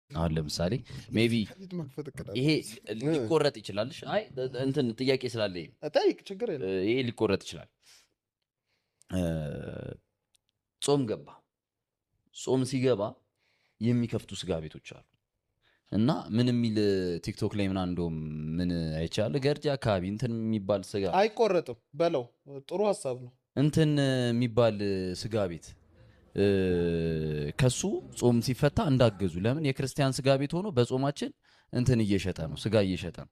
አሁን ለምሳሌ maybe ቤት መክፈት እቅድ አለ። ይሄ ሊቆረጥ ይችላል። እሺ፣ አይ እንትን ጥያቄ ስላለ ጠይቅ፣ ችግር የለም። ይሄ ሊቆረጥ ይችላል። ጾም ገባ። ጾም ሲገባ የሚከፍቱ ስጋ ቤቶች አሉ እና ምን የሚል ቲክቶክ ላይ ምናምን እንደውም ምን አይቻለሁ፣ ገርጂ አካባቢ እንትን የሚባል ስጋ አይቆረጥም በለው፣ ጥሩ ሀሳብ ነው። እንትን የሚባል ስጋ ቤት ከሱ ጾም ሲፈታ እንዳገዙ፣ ለምን የክርስቲያን ስጋ ቤት ሆኖ በጾማችን እንትን እየሸጠ ነው፣ ስጋ እየሸጠ ነው።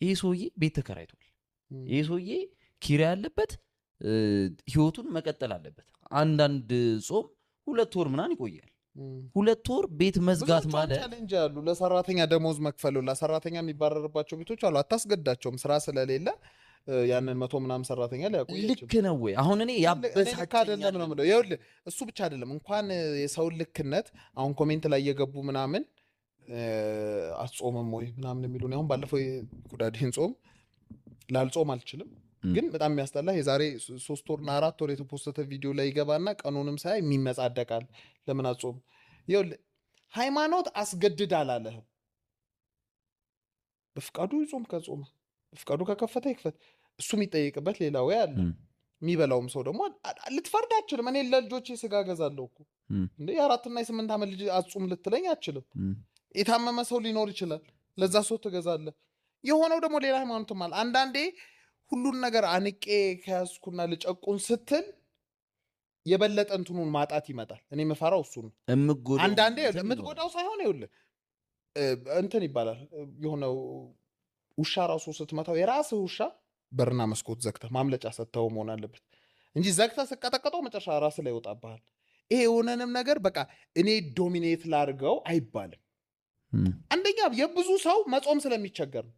ይሄ ሰውዬ ቤት ተከራይቷል። ይሄ ሰውዬ ኪራይ ያለበት፣ ህይወቱን መቀጠል አለበት። አንዳንድ ጾም 2 ወር ምናምን ይቆያል። 2 ወር ቤት መዝጋት ብዙ ማለት challenge አሉ። ለሰራተኛ ደሞዝ መክፈል፣ ለሰራተኛ የሚባረርባቸው ቤቶች አሉ። አታስገዳቸውም። ስራ ስለሌለ ያንን 100 ምናምን ሰራተኛ ሊያቆይ አይችልም። ልክ ነው ወይ? አሁን እኔ እኔ ልክ አይደለም ያበሳጨኛል። ነው የምለው። ይኸውልህ፣ እሱ ብቻ አይደለም፣ እንኳን የሰውን ልክነት አሁን comment ላይ እየገቡ ምናምን አትጾምም ወይ ምናምን የሚሉ፣ እኔ አሁን ባለፈው የሁዳዴን ጾም ላልጾም አልችልም። ግን በጣም የሚያስጠላ የዛሬ 3 ወርና 4 ወር የተፖሰተ ቪዲዮ ላይ ይገባና ቀኑንም ሳያይ የሚመጻደቃል። ለምን አትጾም? ይኸውልህ፣ ሃይማኖት አስገድድ አላለህም። በፍቃዱ ይጾም ከጾመ፣ በፍቃዱ ከከፈተ ይክፈት። እሱ የሚጠየቅበት ሌላ ወይ አለ። የሚበላውም ሰው ደግሞ ልትፈርድ አትችልም። እኔ ለልጆቼ ስጋ ገዛለሁ እኮ። እንዴ፣ የ4ና የ8 ዓመት ልጅ አጹም ልትለኝ አትችልም። የታመመ ሰው ሊኖር ይችላል። ለዛ ሰው ትገዛለህ። የሆነው ደግሞ ሌላ ሃይማኖትም አለ። አንዳንዴ ሁሉን ነገር አንቄ ከያዝኩና ልጨቁን ስትል የበለጠ እንትኑን ማጣት ይመጣል። እኔ የምፈራው እሱ ነው። የምጎዳው አንዳንዴ እንትን ይኖራል። የምትጎዳው ሳይሆን ይኸውልህ እንትን ይባላል፣ የሆነ ውሻ ራሱ ስትመታው የራስህ ውሻ በርና መስኮት ዘግተህ ማምለጫ ሰጥተው መሆን አለበት እንጂ ዘግተህ ስቀጠቀጠው መጨረሻ ራስህ ላይ ይወጣብሃል። ይሄ የሆነንም ነገር በቃ እኔ dominate ላድርገው አይባልም። አንደኛ የብዙ ሰው መጾም ስለሚቸገር ነው።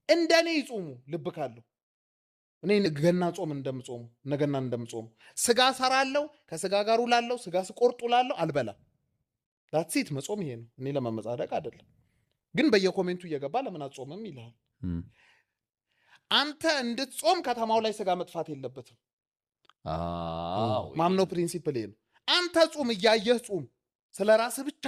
እንደኔ ይጹሙ ልብ ካለው። እኔ ገና ጾም እንደምጾሙ፣ ነገና እንደምጾሙ ስጋ ሰራለው፣ ከስጋ ጋር ውላለው፣ ስጋ ስቆርጥ ውላለው፣ አልበላም። That's it። መጾም ይሄ ነው። እኔ ለመመጻደቅ አይደለም፣ ግን በየ comment ኡ እየገባ ለምን አትጾምም ይልሃል። አንተ እንድትጾም ከተማው ላይ ስጋ መጥፋት የለበትም። ማምነው principle ይሄ ነው። አንተ ጹም፣ እያየህ ጹም። ስለ ራስህ ብቻ።